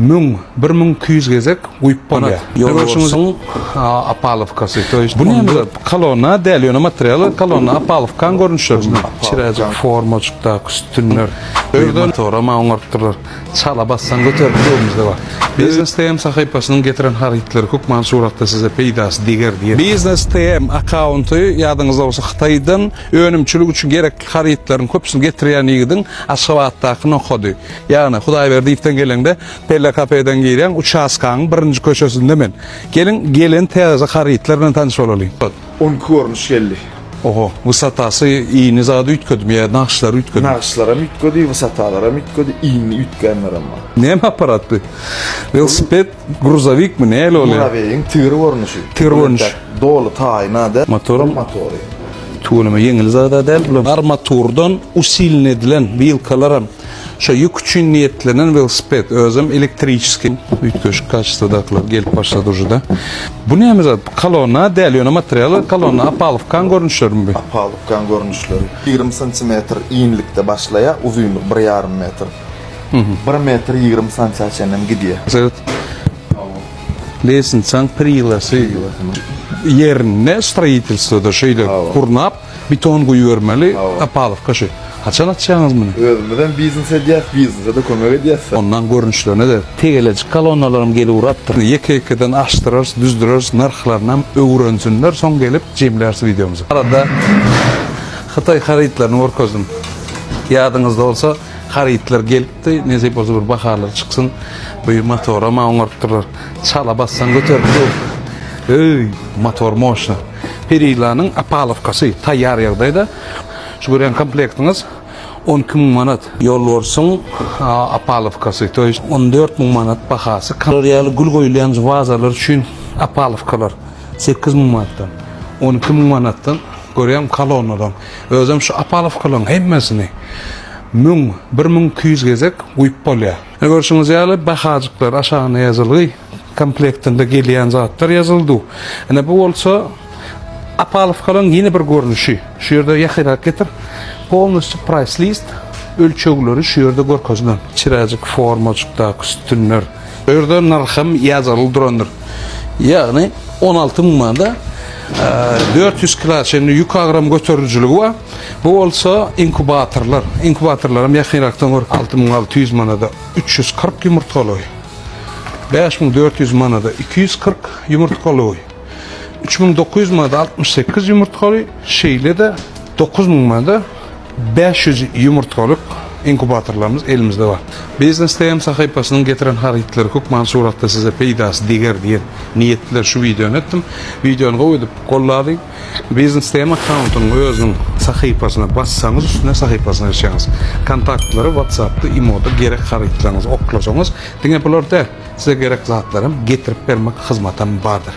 1000, 1200 gezek guýup bolýar. Ýolbarsyň opalowkasy, to ýest bu näme? Kolonna däl, ýöne materialy kolonna opalowkaň görnüşleri. Kiräjik formajykdaky sütünler. Bu motoram oňarypdyrlar. Çala bassaň göterip göwnüňizde bar. Biznes TM sahypasynyň getiren harytlary hökman suratda size peýdasy deger diýen. Biznes TM akkaunty ýadyňyzda bolsa Hytaýdan önümçilik üçin gerekli harytlaryň köpüsini getirýän ýigidiň Aşgabatdaky nokady. Ýagny Hudaýberdiýewden geleňde Pelle kafeden girýäň uçaskaň birinji köçesinde men. Geliň gelen täze harytlar bilen tanyş bolalyň. 12 görnüş geldi. Oho, wysotasy ini zady üýtgedimi ýa nagyşlary üýtgedimi? Nagyşlaram üýtgedi, wysotalaram üýtgedi, ini üýtgänlerem bar. Näme apparat bu? Welosiped, gruzowikmi, näle ol? Muraweýiň tigir görnüşi. Tigir görnüşi. Doly taýyn-a däl. Motoram? Motory. Tüweleme ýeňil zad-a däl bulam. Armaturdan usilin edilen wilkalaram şo ýük üçin niýetlenen welosiped, özem elektriçeskiý. Üýtgeşik kaçestwadakylar gelip başlady uje-da. Bu näme zat? Kolonna däl, ýöne materialy kolonna opalowkaň görnüşlerimi bu? Opalowkaň görnüşleri. 20 santimetr inlikde başlaýar, uzynlygy bir ýarym metr. Bir metr 20 santiä çenlem gidýär. Seret. Lesnitsaň prilasy ýerinde stroitelstwoda şeýle gurnap beton guýubermeli opalowka şu. Haçan açýaňyz muny? Özümizem biznes edýäs, biznese-de kömek edýäs. Ondan görnüşlerine-de tegelejik kolonnalaram gelip ugrapdyr. Ýeke-ýekeden açdyrarys, düzdüreris, nyrhlarynam öwrensinler, soň gelip jemläris wideomyzy. Arada hytaý harytlaryny görkezdim. Ýadyňyzda bolsa harytlar gelipdi, nesip bolsa bir baharlar çyksyn. Bu motoram-a oňarypdyrlar. Çala bassaň göterip dur. Öý, motor moşna. Perilanyň opalowkasy taýýar ýagdaýda. Şu görýän komplektiňiz 12 müň manat. Ýolbarsyň opalowkasy, to ýest 14 müň manat bahasy. Bular ýaly gül goýulýan wazalar üçin opalowkalar 8 müň manatdan, 12 müň manatdan görýän kolonnadan. Özem şu opalowkalaryň hemmesini 1000, 1200 gezek guýup bolýar. Görşüňiz ýaly bahajyklar aşagynda ýazylgy, komplektinde gelýän zatlar ýazyldy. Ine bu bolsa Apalowkalaryň ýene bir görnüşi. Şu ýerde ýakyrak getir. Polnostýu praýs list ölçegleri şu ýerde görkezilen. Kiçiräjik formajykdaky sütünler. Bu ýerde nyrham ýazyly durandyr. Ýagny 16 müň manada 400 kila çenli ýük agram göterijiligi bar. Bu bolsa inkubatorlar. Inkubatorlaram ýakynrakdan gör. 6600 manada 340 ýumurtgalygy. 5400 manada 240 ýumurtgalygy. 3900 manada 68 ýumurtgaly, şeýle-de 9000 manada 500 ýumurtgalyk inkubatorlarymyz elimizde bar. Biznes TM sahypasynyň getiren harytlary hökman suratda size peýdasy deger diýen niýet bilen şu wideony etdim. Wideony gowy edip gollalyň. Biznes TM akkauntynyň özüniň sahypasyna bassaňyz üstüne sahypasyna geçýäňiz. Kontaktlary WhatsAppda, Imoda gerek harytlaryňyzy oklasaňyz diňe bular däl, size gerek zatlaram getirip bermek hyzmatam bardyr.